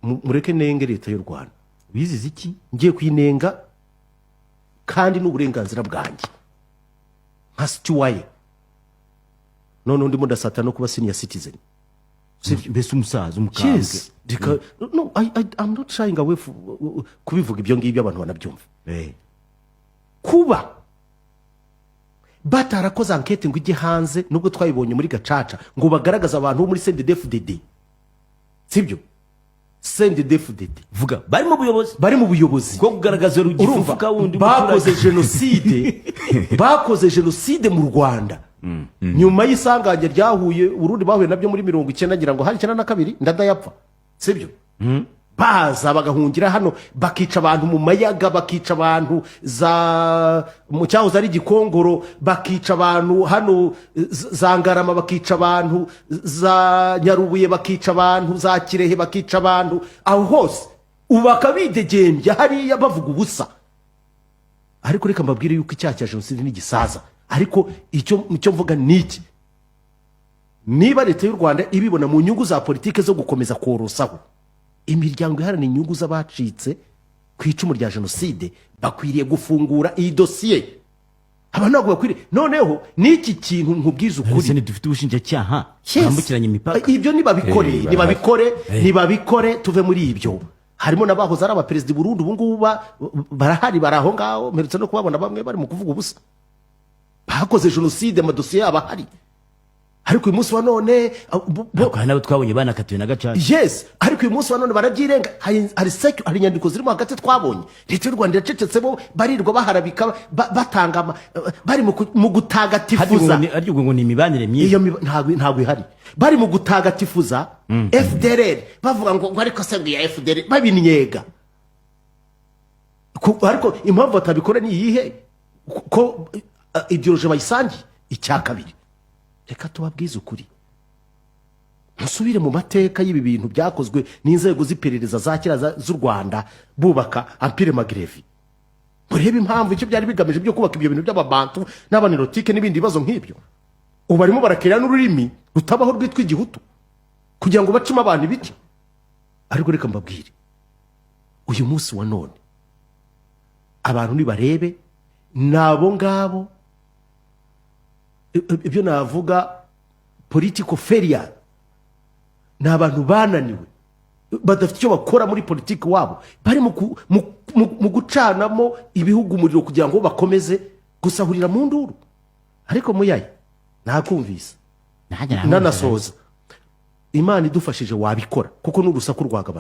Mureke nenge leta y'u Rwanda. Wizize iki? Ngiye kuyinenga kandi ni uburenganzira bwanjye nka citoyen. None ndimo ndasata no kuba senior citizen. Sibyo? Mbese umusaza, umukambwe. Yes. No, I'm not shying away kubivuga ibyo ngibyo, abantu banabyumva. Kuba batarakoze enquête ngo ijye hanze, nubwo twayibonye muri Gacaca, ngo bagaragaze abantu bo muri CNDD-FDD, sibyo? CNDD-FDD. Vuga bari mu buyobozi. Bari mu buyobozi. Bwo kugaragaza Urumva, urugifuka wundi bakoze muturage. jenoside, bakoze jenoside mu Rwanda nyuma y'isanganya ryahuye Urundi bahuye nabyo muri 90, ngira ngo hari 92, ndadayapfa, sibyo? Baza bagahungira hano, bakica abantu mu Mayaga, bakica abantu za mu cyahoze ari Gikongoro, bakica abantu hano za Ngarama, bakica abantu za Nyarubuye, bakica abantu za Kirehe, bakica abantu aho hose. Ubu bakabidegembya hariya bavuga ubusa. Ariko reka mbabwire yuko icyaha cya jenoside n'igisaza. Ariko icyo mvuga ni iki: niba leta y'u Rwanda ibibona mu nyungu za politiki zo gukomeza korosaho, imiryango iharanira inyungu z'abacitse ku icumu rya jenoside bakwiriye gufungura iyi dosiye. Aba ntabwo bakwiriye. Noneho n'iki kintu nkubwiza ukuri. Ese ntidufite ubushinjacyaha Yes. bwambukiranya imipaka? Ibyo nibabikore. Barahari. Nibabikore, nibabikore, tuve muri ibyo. Harimo n'abahoze ari abaperezida i Burundi, ubu ngubu barahari, bari aho ngaho. Mperutse no kubabona bamwe bari mu kuvuga ubusa. Bakoze jenoside, amadosiye yabo ahari. Ariko uyu munsi wa none Ariko hari n'abo twabonye banakatiwe na Gacaca. Yes, ariko uyu munsi wa none barabyirenga. Hari inyandiko zirimo hagati twabonye. Leta y'u Rwanda iracecetse, bo barirwa baharabika, batanga bari mu gutagatifuza. Harya ubwo ngo ni imibanire myiza? Iyo ntabwo ihari. Bari mu gutagatifuza FDLR, bavuga ngo ariko se ngo iya FDLR, babinyega. Ariko impamvu batabikora ni iyihe, ko idéologie bayisangiye? Icya kabiri, reka tubabwize ukuri. Musubire mu mateka y'ibi bintu byakozwe n'inzego z'iperereza za kera z'u Rwanda bubaka Empire Maghrébin. Murebe impamvu, icyo byari bigamije byo kubaka ibyo bintu by'ababantu n'abanirotike n'ibindi bibazo nk'ibyo. Ubu barimo barakira n'ururimi rutabaho rwitwa igihutu kugira ngo bacemo abantu ibiti. Ariko reka mbabwire, uyu munsi wa none abantu nibarebe ni abo ngabo. Ibyo navuga political failure, ni abantu bananiwe, badafite icyo bakora muri politiki wabo. Bari mu gucanamo ibihugu umuriro kugira ngo bakomeze gusahurira mu nduru. Ariko muyaye nakumvise. Nanjye nakumvise. Nanasoza, Imana idufashije wabikora, kuko n'urusaku rwagabanuka.